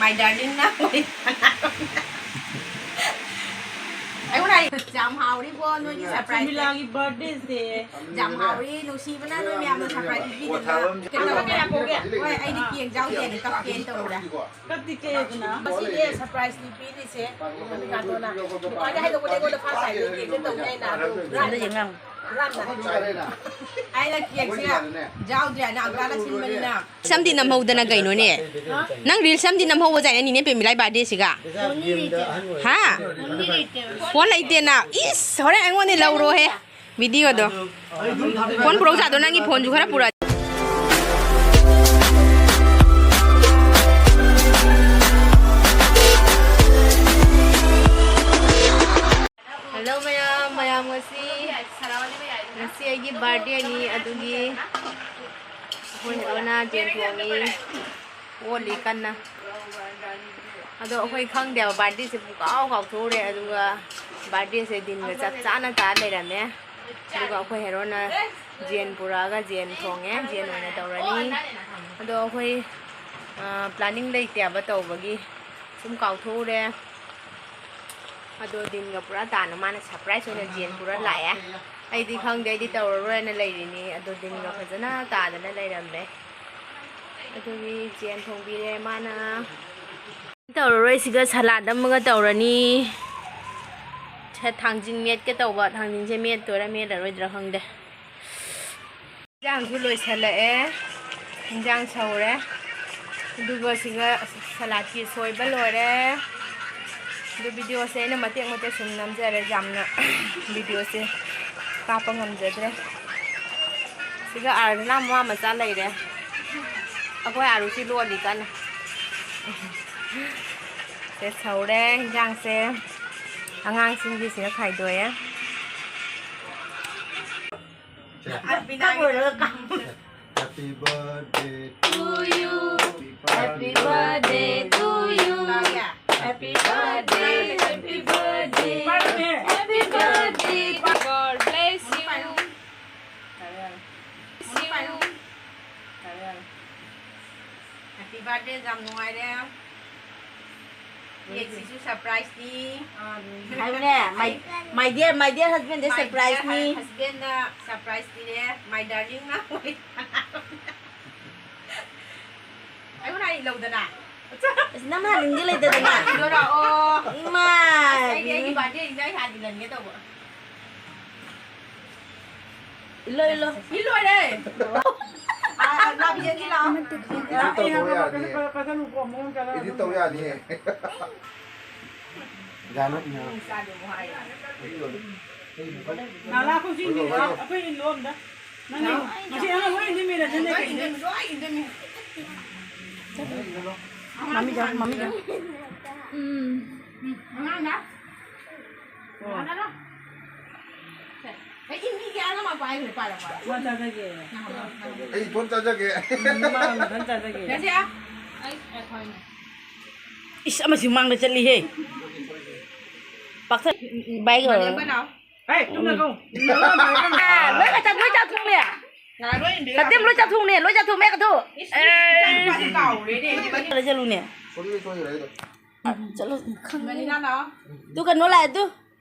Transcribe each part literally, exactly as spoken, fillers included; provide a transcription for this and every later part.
My darling ꯅ ꯑꯩꯉꯣꯟꯗ ꯍꯥꯏ, "ꯌꯥꯝ ꯍꯥꯎꯔꯤꯕꯣ ꯅꯣꯏꯒꯤ surprise ꯁꯦ?" ꯄ꯭ꯔꯃꯤꯂꯥꯒꯤ ꯕꯥꯔꯗꯦꯁꯦ꯫ "ꯌꯥꯝ ꯍꯥꯎꯔꯤ, ꯅꯨꯡꯁꯤꯕꯅ ꯅꯣꯏ ꯃꯌꯥꯝꯅ surprise ꯄꯤꯕꯤꯗꯅ꯫ ꯀꯩꯅꯣ ꯇꯧꯔꯦ꯫ ꯍꯣꯏ, ꯑꯩꯗꯤ ꯀꯦꯛ ꯌꯥꯎꯗꯦꯅ ꯀꯞꯀꯦꯅ ꯇꯧꯔꯦ꯫ ꯀꯞꯇꯤ ꯀꯦꯛꯅ꯫ ꯃꯁꯤꯗꯤ surprise ꯅꯤ ꯄꯤꯔꯤꯁꯦ꯫ ꯀꯥꯇꯣꯅ ꯗꯨꯀꯥꯟꯗ ꯍꯥꯏꯗꯣꯛꯄꯗ ꯑꯩꯉꯣꯟꯗ first time ꯗ ꯀꯦꯛꯁꯦ ꯇꯧꯅꯤ ꯍꯥꯏꯅ ꯑꯗꯨ ꯍꯨꯔꯥꯟꯅ꯫ ꯑꯩꯅ ꯀꯦꯛꯁꯦ ꯌꯥꯎꯗ꯭ꯔꯦ ꯍꯥꯏꯅ ꯑꯪꯀꯥꯅ ꯁꯤꯟꯕꯅꯤꯅ꯫ ꯁꯝꯗꯤ ꯅꯝꯍꯧꯗꯅ ꯀꯩꯅꯣꯅꯦ? ꯅꯪ ꯔꯤꯜꯁ ꯑꯃꯗꯤ ꯅꯝꯍꯧꯕ ꯖꯥꯠꯅꯦ ꯅꯤꯅꯦ ꯄꯦꯃꯤꯂꯥꯏ ꯕꯥꯔꯗꯦꯁꯤꯒ꯫ ꯍꯥ? ꯐꯣꯟ ꯂꯩꯇꯦꯅ? ꯏꯁ, ꯍꯣꯔꯦꯟ ꯑꯩꯉꯣꯟꯗ ꯂꯧꯔꯣꯍꯦ ꯚꯤꯗꯤꯑꯣꯗꯣ꯫ ꯐꯣꯟ ꯄꯨꯔꯛꯎ ꯖꯥꯗꯣ, ꯅꯪꯒꯤ ꯐꯣꯟꯁꯨ ꯈꯔ ꯄꯨꯔꯛꯑꯣ꯫ ꯍꯜꯂꯣ ꯃꯌꯥꯝ, ꯃꯌꯥꯝ ꯉꯁꯤ, ꯉꯁꯤ ꯑꯩꯒꯤ ꯕꯥꯔꯗꯦꯅꯤ, ꯑꯗꯨꯒꯤ ꯑꯩꯈꯣꯏ ꯍꯦꯔꯣꯅ ꯌꯦꯟ ꯊꯣꯡꯉꯤ, ꯑꯣꯠꯂꯤ ꯀꯟꯅ꯫ ꯑꯗꯣ ꯑꯩꯈꯣꯏ ꯈꯪꯗꯦꯕ, ꯕꯥꯔꯗꯦꯁꯦ ꯄꯨꯡꯀꯥꯎ ꯀꯥꯎꯊꯣꯛꯎꯔꯦ, ꯑꯗꯨꯒ ꯕꯥꯔꯗꯦꯁꯦ ꯗꯤꯟꯒ ꯆꯞ ꯆꯥꯅ ꯇꯥ ꯂꯩꯔꯝꯃꯦ꯫ ꯑꯗꯨꯒ ꯑꯩꯈꯣꯏ ꯍꯦꯔꯣꯅ ꯌꯦꯟ ꯄꯨꯔꯛꯑꯒ ꯌꯦꯟ ꯊꯣꯡꯉꯦ, ꯌꯦꯟ ꯑꯣꯏꯅ ꯇꯧꯔꯅꯤ꯫ ꯑꯗꯣ ꯑꯩꯈꯣꯏ, ꯑ, planning ꯂꯩꯇꯦꯕ ꯇꯧꯕꯒꯤ, ꯁꯨꯝ ꯀꯥꯎꯊꯣꯛꯎꯔꯦ꯫ ꯑꯗꯣ ꯗꯤꯟꯒ ꯄꯨꯔꯥ ꯇꯥꯅ ꯃꯥꯅ surprise ꯑꯣꯏꯅ ꯌꯦꯟ ꯄꯨꯔ ꯂꯥꯛꯑꯦ꯫ ꯑꯩꯗꯤ ꯈꯪꯗꯦ, ꯑꯩꯗꯤ ꯇꯧꯔꯔꯣꯏꯅ ꯂꯩꯔꯤꯅꯤ꯫ ꯑꯗꯣ ꯗꯤꯟꯒ ꯐꯖꯅ ꯇꯥꯗꯅ ꯂꯩꯔꯝꯃꯦ꯫ ꯑꯗꯨꯒꯤ ꯌꯦꯟ ꯊꯣꯡꯕꯤꯔꯦ ꯃꯥꯅ꯫ ꯇꯧꯔꯔꯣꯏ, ꯁꯤꯒ salad ꯑꯃꯒ ꯇꯧꯔꯅꯤ꯫ ꯁꯦ, ꯊꯥꯡꯖꯤꯡ ꯃꯦꯠꯀꯦ ꯇꯧꯕ, ꯊꯥꯡꯖꯤꯡꯁꯦ ꯃꯦꯠꯇꯣꯏꯔꯥ ꯃꯦꯠꯂꯔꯣꯏꯗ꯭ꯔꯥ ꯈꯪꯗꯦ꯫ ꯏꯟꯖꯥꯡꯁꯨ ꯂꯣꯏꯁꯜꯂꯛꯑꯦ, ꯏꯟꯖꯥꯡ ꯁꯧꯔꯦ, ꯑꯗꯨꯒ ꯁꯤꯒ saladꯀꯤ ꯁꯣꯏꯕ ꯂꯣꯏꯔꯦ꯫ ꯑꯗꯨ ꯚꯤꯗꯤꯑꯣꯁꯦ ꯑꯩꯅ ꯃꯇꯦꯛ ꯃꯇꯦꯛ ꯁꯨꯝ ꯅꯝꯖꯔꯦ, ꯌꯥꯝꯅ ꯚꯤꯗꯤꯑꯣꯁꯦ ꯀꯥꯞꯄ ꯉꯝꯖꯗ꯭ꯔꯦ꯫ ꯁꯤꯒ ꯑꯥꯔꯨꯅ ꯃꯃꯥ ꯃꯆꯥ ꯂꯩꯔꯦ, ꯑꯩꯈꯣꯏ ꯑꯥꯔꯨꯁꯤ ꯂꯣꯜꯂꯤ ꯀꯟꯅ꯫ ꯁꯦ ꯁꯧꯔꯦ ꯏꯟꯖꯥꯡꯁꯦ, ꯑꯉꯥꯡꯁꯤꯡꯒꯤ ꯁꯤꯗ ꯈꯥꯏꯗꯣꯛꯑꯦ꯫ Happy birthday to you. Happy birthday to you. Happy birthday, happy birthday, happy birthday. God bless you. Happy birthday, ꯌꯥꯝ ꯅꯨꯡꯉꯥꯏꯔꯦ꯫ ꯀꯦꯛꯁꯤꯁꯨ ꯁꯔꯄ꯭ꯔꯥꯏꯁꯅꯤ꯫ ꯍꯥꯏꯕꯅꯦ, my, my dear, my dear husband the ꯁꯔꯄ꯭ꯔꯥꯏꯁꯅꯤ꯫ ꯍꯁꯕꯦꯟꯅ ꯁꯔꯄ꯭ꯔꯥꯏꯁ ꯄꯤꯔꯦ, my darling ꯅ꯫ ꯑꯩꯉꯣꯟꯗ ꯍꯥꯏ ꯂꯧꯗꯅ꯫ ꯑꯁ, ꯅꯪ ꯍꯥꯟꯅꯤꯡꯗꯤ ꯂꯩꯇꯗꯅ꯫ ꯂꯧꯔꯛꯑꯣ꯫ ꯏꯃꯥ꯫ ꯑꯩꯗꯤ ꯑꯩꯒꯤ ꯕꯥꯔꯗꯦꯅꯤꯅ ꯑꯩ ꯍꯥꯟꯅ ꯏꯜꯍꯟꯒꯦ ꯇꯧꯕ꯫ ꯏꯜꯂꯣ, ꯏꯜꯂꯣ꯫ ꯏꯜ ꯂꯣꯏꯔꯦ꯫ ꯑꯥ, ꯂꯥꯕꯤꯌꯦ, ꯏꯜ ꯂꯥꯎ꯫ Edit ꯇꯧꯊꯣꯛ ꯌꯥꯅꯤꯌꯦ꯫ Edit ꯇꯧ ꯌꯥꯅꯤꯌꯦ꯫ ꯌꯥꯅꯤ, ꯌꯥꯅꯤ꯫ ꯅꯥꯂꯥ ꯈꯨꯠꯁꯤ ꯏꯟꯕꯤ-, ꯑꯩꯈꯣꯏ ꯏꯜꯂꯣ ꯑꯝꯇ꯫ ꯅꯪ ꯏꯜꯂꯣ꯫ ꯃꯁꯤ ꯑꯉꯥꯡ ꯂꯣꯏ ꯏꯟꯗꯣꯏꯃꯤ, ꯔꯟꯖꯟꯅ ꯂꯣꯏ ꯀꯩꯅꯣ꯫ ꯏꯟꯗꯣꯏꯃꯤ, ꯂꯣꯏ ꯏꯟꯗꯣꯏꯃꯤ꯫ ꯃꯃꯤꯗ, ꯃꯃꯤꯗ꯫ ꯎꯝ꯫ ꯎꯝ, ꯑꯉꯥꯡꯗ꯫ ꯑꯣ꯫ ꯑꯩ ꯏꯟꯕꯤꯒꯦ, ꯑꯉꯥꯡ ꯃꯄꯥ ꯍꯥꯏꯈ꯭ꯔꯦ, ꯄꯥꯏꯔꯣ, ꯄꯥꯏꯔꯣ꯫ ꯃꯥ ꯆꯥꯖꯒꯦ꯫ ꯅꯪ ꯍꯜꯂꯣ, ꯅꯪ ꯍꯜꯂꯣ꯫ ꯑꯩ ꯏꯇꯣꯝ ꯆꯥꯖꯒꯦ꯫ ꯎꯝ, ꯃꯥ ꯃꯊꯟ ꯆꯥꯖꯒꯦ꯫ ꯔꯖꯤꯌꯥ꯫ ꯑꯩ, ꯑꯩ ꯈꯣꯏꯅꯦ꯫ ꯏꯁ, ꯑꯃꯁꯤ ꯃꯥꯡꯗ ꯆꯠꯂꯤꯍꯦ꯫ ꯄꯥꯛꯊ-, ꯕꯥꯏꯒ꯫ ꯃꯥꯂꯦꯝꯒ ꯂꯥꯎ꯫ ꯍꯦ, ꯇꯨꯝꯅ ꯀꯧ꯫ ꯑꯥ, ꯂꯣꯏ ꯈꯛꯇ, ꯂꯣꯏ ꯆꯥꯊꯣꯛꯅꯦ꯫ ꯌꯥꯔꯣꯏ, ꯏꯟꯕꯤꯔꯣ꯫ ꯁꯇꯤꯝ ꯂꯣꯏ ꯆꯥꯊꯣꯛꯅꯦ, ꯂꯣꯏ ꯆꯥꯊꯣꯛ, ꯃꯌꯥꯝ ꯀꯥꯊꯣꯛ꯫ ꯏꯁ, ꯑꯦ꯫ ꯏꯆꯥꯅꯨꯄꯥꯁꯦ ꯀꯥꯎꯔꯦꯅꯦ꯫ ꯆꯠꯂ ꯆꯠꯂꯨꯅꯦ꯫ ꯁꯣꯔꯤ, ꯁꯣꯔꯤ, ꯂꯩꯗꯣ꯫ ꯑꯥ, ꯆꯠꯂꯨ꯫ ꯃꯅꯤꯅꯥ ꯂꯥꯛꯑꯣ꯫ ꯇꯨ ꯀꯩꯅꯣ ꯂꯥꯛꯑꯦ ꯇꯨ꯫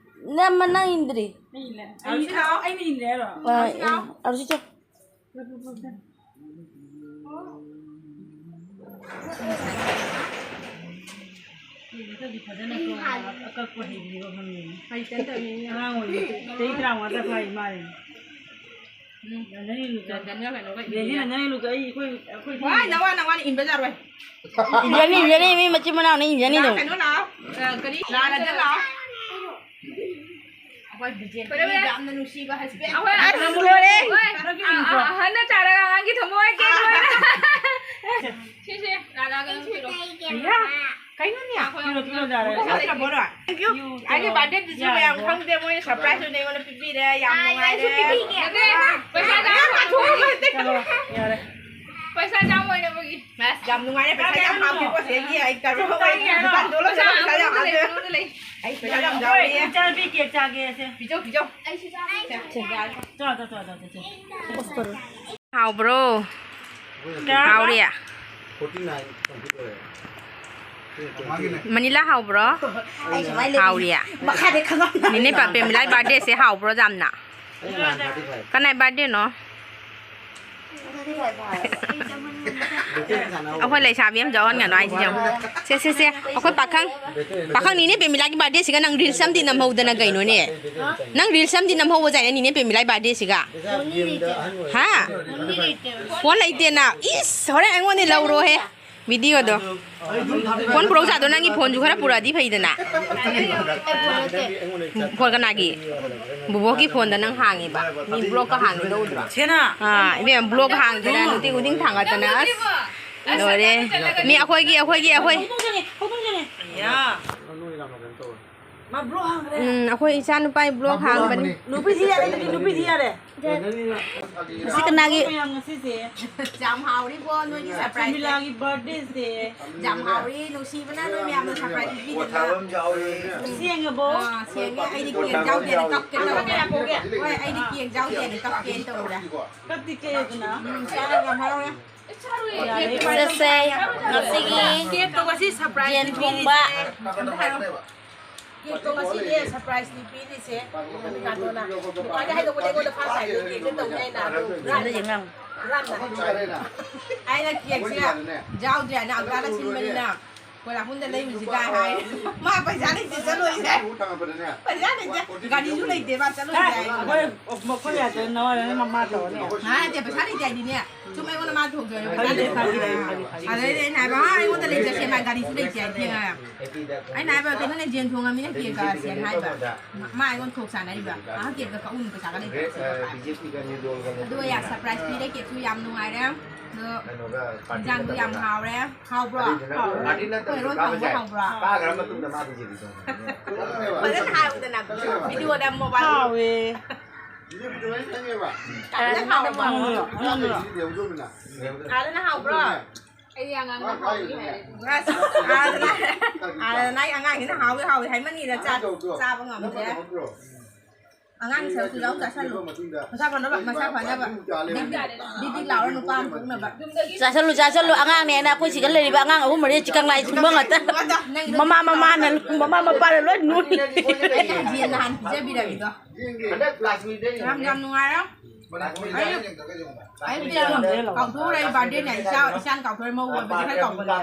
ꯅꯝꯃ ꯅꯪ ꯏꯟꯗ꯭ꯔꯤ꯫ ꯑꯩ ꯏꯜꯂꯦ꯫ ꯑꯔꯨꯁꯤ ꯂꯥꯛꯑꯣ꯫ ꯑꯩꯅ ꯏꯜꯂꯦ ꯍꯥꯏꯔꯣ? ꯑꯥ, ꯑꯔꯨꯁꯤ ꯂꯥꯛꯑꯣ꯫ ꯑꯔꯨꯁꯤ ꯆꯣ꯫ ꯐꯖꯅ ꯑꯀꯛꯄ ꯍꯩꯕꯤꯕ ꯐꯪꯉꯦ꯫ ꯍꯩꯇꯅ ꯇꯧꯔꯤꯅꯦ꯫ ꯑꯉꯥꯡ ꯑꯣꯏꯔꯤꯉꯩ ꯆꯍꯤ ꯇꯔꯥꯃꯉꯥꯗ ꯐꯥꯏ ꯃꯥꯜꯂꯦ꯫ ꯎꯝ꯫ ꯔꯟꯖꯟꯒꯤ ꯂꯨꯛꯇꯣ꯫ ꯔꯟꯖꯟꯒ ꯀꯩꯅꯣꯒ ꯔꯟꯖꯟꯒꯤ ꯏꯟꯕꯤꯒꯦ꯫ ꯂꯨꯛꯇꯣ ꯑꯩ, ꯑꯩꯈꯣꯏ, ꯑꯩꯈꯣꯏ ꯋꯥꯏ, ꯅꯋꯥ, ꯅꯋꯥꯅ ꯏꯟꯕ ꯌꯥꯔꯣꯏ꯫ ꯏꯟꯖꯅꯤ, ꯏꯟꯖꯅꯤ, ꯃꯤ ꯃꯆꯤꯟ ꯃꯅꯥꯎꯅ ꯏꯟꯖꯅꯤ ꯑꯗꯨꯝ꯫ ꯀꯩꯅꯣ ꯂꯥꯛꯑꯣ꯫ ꯑ, ꯀꯔꯤ? ꯂꯥꯛꯑꯣ, ꯔꯟꯖꯟ ꯂꯥꯛꯑꯣ꯫ ꯑꯩꯈꯣꯏ ꯕꯤꯖꯦꯄꯤ ꯀꯩꯗꯧꯔꯦ? ꯌꯥꯝꯅ ꯅꯨꯡꯁꯤꯕ husband꯫ ꯑꯩꯈꯣꯏ ꯑꯁ, ꯂꯣꯏꯔꯦ꯫ ꯍꯣꯏ, ꯑ-, ꯑ-, ꯑꯍꯟꯅ ꯆꯥꯔꯒ ꯑꯉꯥꯡꯒꯤ ꯊꯃꯣꯏ ꯀꯦꯛ ꯂꯣꯏꯔꯦ꯫ ꯁꯤ, ꯁꯤ, ꯔꯥꯙꯥꯒꯤ ꯑꯃ ꯄꯤꯔꯛꯑꯣ꯫ ꯏꯌꯥ, ꯀꯩꯅꯣꯅꯦ? ꯑꯩꯈꯣꯏ ꯄꯤꯔꯣ, ꯄꯤꯔꯣ, ꯌꯥꯔꯦ꯫ ꯄꯤꯔꯛꯑꯣ꯫ Thank you꯫ ꯑꯩꯒꯤ birthdayꯗꯨꯁꯨ ꯃꯌꯥꯝ ꯈꯪꯗꯦ, ꯃꯣꯏꯅ surprise ꯑꯣꯏꯅ ꯑꯩꯉꯣꯟꯗ ꯄꯤꯕꯤꯔꯦ, ꯌꯥꯝ ꯅꯨꯡꯉꯥꯏꯔꯦ꯫ ꯅꯠꯇꯦ, ꯄꯩꯁꯥ ꯆꯥꯝꯃ ꯆꯥꯝꯃ ꯆꯠꯂꯣ, ꯌꯥꯔꯦ꯫ ꯄꯩꯁꯥ ꯆꯥꯝꯃ ꯑꯣꯏꯅꯕꯒꯤ꯫ ꯑꯁ, ꯌꯥꯝ ꯅꯨꯡꯉꯥꯏꯔꯦ, ꯄꯩꯁꯥ ꯌꯥꯝ ꯍꯥꯞꯄꯤꯀꯣ, ꯁꯤꯗꯒꯤ ꯑꯩ ꯀꯔꯣꯔ ꯑꯣꯏ꯫ ꯗꯨꯀꯥꯟ ꯗꯣꯂꯔ ꯄꯩꯁꯥ ꯌꯥꯝ ꯍꯥꯞꯄꯦ꯫ ꯑꯩꯉꯣꯟꯗ ꯂꯩ꯫ ꯑꯩ ꯄꯩꯁꯥ ꯌꯥꯝ ꯌꯥꯎꯔꯤ꯫ ꯏꯆꯥꯅꯨꯄꯤ ꯀꯦꯛ ꯆꯥꯒꯦ ꯑꯁꯦ꯫ ꯄꯤꯖꯧ, ꯄꯤꯖꯧ꯫ ꯆꯥ, ꯆꯥ, ꯆꯥ, ꯆꯥ, ꯆꯥ꯫ ꯍꯥꯎꯕ꯭ꯔꯣ? ꯍꯥꯎꯔꯤ꯫ Forty nine complete ꯑꯣꯏꯔꯦ꯫ ꯃꯅꯤꯂꯥ ꯍꯥꯎꯕ꯭ꯔꯣ? ꯑꯩ ꯁꯨꯃꯥꯏꯅ ꯂꯩ꯫ ꯍꯥꯎꯔꯤꯌꯦ꯫ ꯃꯈꯥꯗ ꯈꯪꯉꯝ-꯫ ꯅꯦꯅꯦ ꯄꯥꯄꯦꯃꯤꯂꯥꯏ ꯕꯥꯔꯗꯦꯁꯦ ꯍꯥꯎꯕ꯭ꯔꯣ ꯌꯥꯝꯅ? ꯑꯩꯅ ꯅꯍꯥꯟ ꯊꯥꯔꯇꯤ ꯐꯥꯏꯚ꯫ ꯀꯅꯥꯏ ꯕꯥꯔꯗꯦꯅꯣ? ꯕꯦꯇꯦꯜ ꯁꯥꯟꯅꯍꯧꯕ꯫ ꯑꯩꯈꯣꯏ ꯂꯩꯁꯥꯕꯤ ꯑꯃ ꯌꯥꯎꯍꯟꯒꯅꯨ ꯍꯥꯏꯁꯤ ꯌꯦꯡꯉꯨ꯫ ꯁꯦ, ꯁꯦ, ꯁꯦ, ꯑꯩꯈꯣꯏ ꯄꯥꯈꯪ, ꯄꯥꯈꯪ ꯅꯦꯅꯦ ꯄꯦꯃꯤꯂꯥꯒꯤ ꯕꯥꯔꯗꯦꯁꯤꯒ ꯅꯪ ꯔꯤꯜꯁ ꯑꯃꯗꯤ ꯅꯝꯍꯧꯗꯅ ꯀꯩꯅꯣꯅꯦ? ꯅꯪ ꯔꯤꯜꯁ ꯑꯃꯗꯤ ꯅꯝꯍꯧꯕ ꯌꯥꯏꯅꯦ ꯅꯦꯅꯦ ꯄꯦꯃꯤꯂꯥꯏ ꯕꯥꯔꯗꯦꯁꯤꯒ꯫ ꯍꯥ? ꯐꯣꯟ ꯂꯩꯇꯦꯅ? ꯏꯁ, ꯍꯣꯔꯦꯟ ꯑꯩꯉꯣꯟꯗ ꯂꯧꯔꯣꯍꯦ꯫ ꯚꯤꯗꯤꯑꯣꯗꯣ꯫ ꯐꯣꯟ ꯄꯨꯔꯛꯎ ꯌꯥꯗ꯭ꯔꯣ? ꯅꯪꯒꯤ ꯐꯣꯟꯁꯨ ꯈꯔ ꯄꯨꯔꯛꯑꯗꯤ ꯐꯩꯗꯅ꯫ ꯐꯣꯟ ꯀꯅꯥꯒꯤ? ꯕꯨꯕꯣꯛꯀꯤ ꯐꯣꯟꯗ ꯅꯪ ꯍꯥꯡꯉꯤꯕ꯫ ꯃꯤ ꯕ꯭ꯂꯣꯛꯀ ꯍꯥꯡꯉꯤꯗꯣ ꯎꯗ꯭ꯔꯣ? ꯁꯦꯅꯥ! ꯑꯥ, ꯏꯕꯦꯝꯃ, ꯕ꯭ꯂꯣꯛ ꯍꯥꯡꯗꯅ ꯅꯨꯡꯇꯤ ꯈꯨꯗꯤꯡ ꯊꯥꯡꯒꯠꯇꯅ ꯑꯁ꯫ ꯂꯣꯏꯔꯦ꯫ ꯃꯤ ꯑꯩꯈꯣꯏꯒꯤ, ꯑꯩꯈꯣꯏꯒꯤ, ꯑꯩꯈꯣꯏ꯫ ꯌꯥ꯫ ꯃꯥ ꯕ꯭ꯂꯣꯛ ꯍꯥꯡꯈ꯭ꯔꯦ꯫ ꯎꯝ, ꯑꯩꯈꯣꯏ ꯏꯆꯥ ꯅꯨꯄꯥꯒꯤ ꯕ꯭ꯂꯣꯛ ꯍꯥꯡꯕꯅꯤ꯫ ꯅꯨꯄꯤꯗꯤ ꯌꯥꯔꯦ, ꯑꯗꯨꯗꯤ ꯅꯨꯄꯤꯗꯤ ꯌꯥꯔꯦ꯫ ꯁꯤ ꯀꯅꯥꯒꯤ? ꯃꯌꯥꯝ ꯉꯁꯤꯁꯦ ꯌꯥꯝ ꯍꯥꯎꯔꯤꯕꯣ ꯅꯣꯏꯒꯤ ꯁꯔꯄ꯭ꯔꯥꯏꯖꯁꯦ? ꯁꯔꯃꯤꯂꯥꯒꯤ ꯕꯥꯔꯗꯦꯁꯦ꯫ ꯌꯥꯝ ꯍꯥꯎꯔꯤ, ꯅꯨꯡꯁꯤꯕꯅ ꯅꯣꯏ ꯃꯌꯥꯝꯅ ꯁꯔꯄ꯭ꯔꯥꯏꯖ ꯄꯤꯕꯤꯗꯅ꯫ ꯁꯦꯡꯉꯕꯣ? ꯑꯥ, ꯁꯦꯡꯉꯦ꯫ ꯑꯩꯗꯤ ꯀꯦꯛ ꯌꯥꯎꯗꯦꯅ ꯀꯞꯀꯦ ꯇꯧꯔꯦ꯫ ꯍꯣꯏ, ꯑꯩꯗꯤ ꯀꯦꯛ ꯌꯥꯎꯗꯦꯅ ꯀꯞꯀꯦꯅ ꯇꯧꯔꯦ꯫ ꯀꯞꯇꯤ ꯀꯦꯗꯅ꯫ ꯎꯝ, ꯆꯥꯔꯒ ꯌꯥꯝ ꯍꯔꯥꯎꯔꯦ꯫ ꯁꯦ, ꯁꯦ, ꯉꯁꯤꯒꯤ ꯀꯦꯛꯇꯣ ꯉꯁꯤ ꯁꯔꯄ꯭ꯔꯥꯏꯖ ꯌꯦꯟ ꯊꯣꯡꯕ꯫ ꯄꯤꯔꯤꯁꯦ꯫ ꯑꯝꯇ ꯍꯥꯏꯔꯣ꯫ ꯀꯦꯛꯇꯣ ꯉꯁꯤꯅꯦ ꯁꯔꯄ꯭ꯔꯥꯏꯖꯅꯤ ꯄꯤꯔꯤꯁꯦ꯫ ꯅꯥꯇꯣꯟꯅ꯫ ꯅꯨꯄꯥꯗ ꯍꯥꯏꯗꯣꯛꯄꯗ ꯑꯩꯉꯣꯟꯗ ꯐꯥꯔꯁ ꯇꯥꯏꯝꯅꯤ ꯀꯦꯛꯁꯦ ꯇꯧꯅꯤ ꯍꯥꯏꯅ꯫ ꯑꯗꯨ ꯍꯨꯔꯥꯟꯅ꯫ ꯍꯨꯔꯥꯟꯅ꯫ ꯑꯩꯅ ꯀꯦꯛꯁꯦ ꯌꯥꯎꯗ꯭ꯔꯦ ꯍꯥꯏꯅ ꯑꯪꯀꯥꯗ ꯁꯤꯟꯕꯅꯤꯅ꯫ ꯀꯣꯂꯥꯄꯨꯟꯗ ꯂꯩꯔꯨꯁꯤ ꯀꯥꯏ ꯍꯥꯏ꯫ ꯃꯥ ꯄꯩꯁꯥ ꯂꯩꯇꯦ ꯆꯠꯂꯣꯏꯁꯦ꯫ ꯄꯩꯁꯥ ꯂꯩꯇꯦ꯫ ꯒꯥꯔꯤꯁꯨ ꯂꯩꯇꯦ ꯃꯥ ꯆꯠꯂꯣꯏꯁꯦ ꯍꯥꯏ꯫ ꯑꯩꯈꯣꯏ, ꯑꯩꯈꯣꯏ ꯌꯥꯗꯦ ꯅꯋꯥ ꯅꯃꯥ ꯇꯧꯔꯅꯤ꯫ ꯍꯥꯏ ꯅꯠꯇꯦ, ꯄꯩꯁꯥ ꯂꯩꯇꯦ ꯍꯥꯏꯗꯤꯅꯦ꯫ ꯁꯨꯝ ꯑꯩꯉꯣꯟꯗ ꯃꯥ ꯊꯣꯡꯖꯔꯦ꯫ ꯐꯔꯦ, ꯐꯔꯦ, ꯐꯔꯦ, ꯐꯔꯦ꯫ ꯑꯗꯩꯗꯤ ꯑꯩꯅ ꯍꯥꯏꯕ, "ꯑꯥ, ꯑꯩꯉꯣꯟꯗ ꯂꯩꯖꯁꯦ, ꯃꯥ ꯒꯥꯔꯤꯁꯨ ꯂꯩꯇꯦ" ꯍꯥꯏ ꯊꯦꯡꯉꯒ꯫ ꯑꯩꯅ ꯍꯥꯏꯕ, "ꯀꯩꯅꯣꯅꯦ, ꯖꯦꯟ ꯊꯣꯡꯉꯝꯃꯤꯅ ꯀꯦꯛ ꯀꯛꯑꯁꯦꯅ" ꯍꯥꯏꯕ꯫ ꯃꯥ ꯑꯩꯉꯣꯟꯗ ꯊꯣꯛ ꯁꯥꯟꯅꯔꯤꯕ꯫ "ꯑꯥ, ꯀꯦꯛꯀ ꯀꯛꯎꯅꯨ, ꯄꯩꯁꯥꯒ ꯂꯩꯇꯦ" ꯍꯥꯏꯕ꯫ ꯑꯗꯨꯒ ꯌꯥ, ꯁꯔꯄ꯭ꯔꯥꯏꯖ ꯄꯤꯔꯦ, ꯀꯦꯛꯁꯨ ꯌꯥꯝ ꯅꯨꯡꯉꯥꯏꯔꯦ꯫ ꯑꯗꯣ ꯏꯟꯖꯥꯡꯁꯨ ꯌꯥꯝ ꯍꯥꯎꯔꯦ꯫ ꯍꯥꯎꯕ꯭ꯔꯣ? ꯑꯩꯈꯣꯏ ꯍꯦꯔꯣ ꯊꯣꯡꯕ ꯍꯥꯎꯕ꯭ꯔꯣ? ꯐꯖꯅ ꯍꯥꯏꯌꯨꯗꯅ, ꯚꯤꯗꯤꯑꯣꯗ ꯃꯣꯕꯥꯏꯜ꯫ ꯍꯥꯎꯋꯦ꯫ ꯐꯖꯅ ꯍꯥꯎꯕ꯭ꯔꯣ? ꯐꯖꯅ ꯍꯥꯎꯕ꯭ꯔꯣ? ꯑꯩ ꯑꯉꯥꯡꯅ ꯍꯥꯎꯏ ꯍꯥꯏꯔꯦ꯫ ꯑꯁ, ꯑꯥꯗꯅ, ꯑꯥꯗꯅ ꯑꯩ ꯑꯉꯥꯡꯁꯤꯅ ꯍꯥꯎꯏ ꯍꯥꯎꯏ ꯍꯥꯏꯃꯟꯒꯤꯗ ꯆꯥ-, ꯆꯥꯕ ꯉꯝꯗ꯭ꯔꯦ꯫ ꯑꯉꯥꯡ ꯁꯔꯨꯛꯁꯨ ꯌꯥꯎ ꯆꯥꯁꯜꯂꯨ꯫ ꯃꯁꯥ ꯐꯅꯕ, ꯃꯁꯥ ꯐꯅꯕ꯫ ꯗꯤꯛ ꯗꯤꯛ, ꯗꯤꯛ ꯗꯤꯛ ꯂꯥꯎꯔ ꯅꯨꯄꯥ ꯑꯃ ꯄꯣꯛꯅꯕ꯫ ꯆꯥꯁꯜꯂꯨ, ꯆꯥꯁꯜꯂꯨ꯫ ꯑꯉꯥꯡꯅꯦꯅ ꯑꯩꯈꯣꯏ ꯁꯤꯗ ꯂꯩꯔꯤꯕ ꯑꯉꯥꯡ ꯑꯍꯨꯝ ꯃꯔꯤ ꯆꯤꯀꯪ ꯂꯥꯏ ꯊꯨꯡꯕ ꯉꯥꯛꯇ꯫ ꯅꯪꯒꯤꯗꯣ ꯃꯃꯥ, ꯃꯃꯥꯅ, ꯃꯃꯥ ꯃꯄꯥꯅ ꯂꯣꯏ ꯅꯣꯏ꯫ ꯑꯩꯅ ꯍꯟꯖꯤꯟ ꯅꯍꯥꯟ ꯄꯤꯖꯕꯤꯔꯝꯃꯤꯗꯣ꯫ ꯌꯥꯝ, ꯌꯥꯝ ꯅꯨꯡꯉꯥꯏꯔꯦ꯫ ꯑꯩ, ꯑꯩ ꯀꯥꯎꯊꯣꯛꯎꯔꯦ, ꯑꯩ birthday ꯅꯦ꯫ ꯏꯆꯥ, ꯏꯆꯥꯅ ꯀꯥꯎꯊꯣꯛꯎꯔꯦ, ꯃꯧ ꯑꯣꯏꯕꯁꯦ ꯈꯔ ꯀꯥꯎꯒꯜꯂꯦ꯫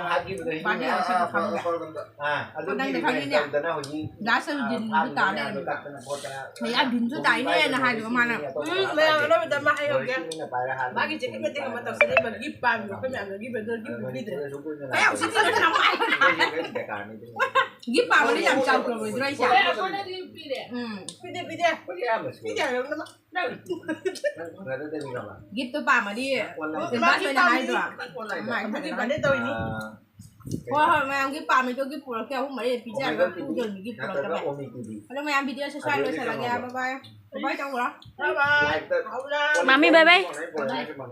Birthday ꯉꯁꯤ ꯈꯪꯗꯦ꯫ ꯂꯥꯁ ꯁꯤꯖꯟꯁꯨ ꯇꯥ ꯂꯩꯔꯝꯃꯤꯕ꯫ ꯍꯌꯦꯡ ꯕꯤꯟꯁꯨ ꯇꯥꯏꯅꯦꯅ ꯍꯥꯏꯗꯨꯒ ꯃꯥꯅ, ꯎꯝ, ꯃꯌꯥꯝ ꯑꯔꯣꯏꯕꯗ ꯑꯃ ꯍꯥꯏꯍꯧꯒꯦ꯫ ꯃꯥꯒꯤ ꯆꯤꯛꯀꯤ ꯃꯇꯦꯛ ꯑꯃ ꯇꯧꯁꯜꯂꯦ, ꯃꯥꯒꯤ gift ꯄꯥꯝꯃꯤꯕ ꯑꯩꯈꯣꯏ ꯃꯌꯥꯝꯅ gift ꯑꯗꯨ gift ꯄꯤꯗ꯭ꯔꯦ꯫ ꯀꯌꯥꯝ ꯎꯁꯤꯠꯇ꯭ꯔꯤꯅꯣ ꯅꯪ ꯍꯥꯏ꯫ Gift ꯄꯥꯝꯃꯗꯤ ꯌꯥꯝ ꯆꯥꯎ ꯇꯧꯔꯣꯏꯗ꯭ꯔꯣ ꯑꯩꯁꯦ? ꯎꯝ꯫ ꯄꯤꯗꯦ, ꯄꯤꯗꯦ꯫ ꯄꯤꯗꯦ ꯍꯥꯏꯕ ꯅꯪ꯫ Gift ꯇꯣ ꯄꯥꯝꯃꯗꯤ ꯁꯤꯜꯚꯥꯁ ꯑꯣꯏꯅ ꯍꯥꯏꯗ꯭ꯔꯣ? ꯑꯗꯨꯒꯤ birthday ꯇꯧꯔꯤꯅꯤ꯫ ꯍꯣꯏ, ꯍꯣꯏ, ꯃꯌꯥꯝꯒꯤ ꯄꯥꯝꯃꯤꯗꯣ gift ꯄꯨꯔꯛꯀꯦ, ꯑꯍꯨꯝ ꯃꯔꯤ ꯄꯤꯖꯔꯒ ꯄꯨꯗꯣꯏꯅꯤ gift ꯄꯨꯔꯛꯇꯕ꯫ ꯑꯗꯣ ꯃꯌꯥꯝ video ꯁꯦ ꯁ꯭ꯋꯥꯏ ꯂꯣꯏꯁꯜꯂꯒꯦ꯫ Bye bye ꯇꯧꯈ꯭ꯔꯣ꯫ Bye bye꯫ ꯃꯥꯃꯤ bye bye꯫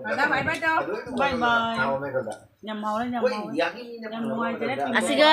ꯗꯥꯗꯥ bye bye ꯇꯧ꯫ Bye bye꯫ ꯌꯥꯝ ꯍꯥꯎꯔꯦ, ꯌꯥꯝ ꯍꯥꯎꯔꯦ꯫ ꯌꯥꯝ ꯅꯨꯡꯉꯥꯏꯖꯔꯦ꯫ ꯑꯁꯤꯒ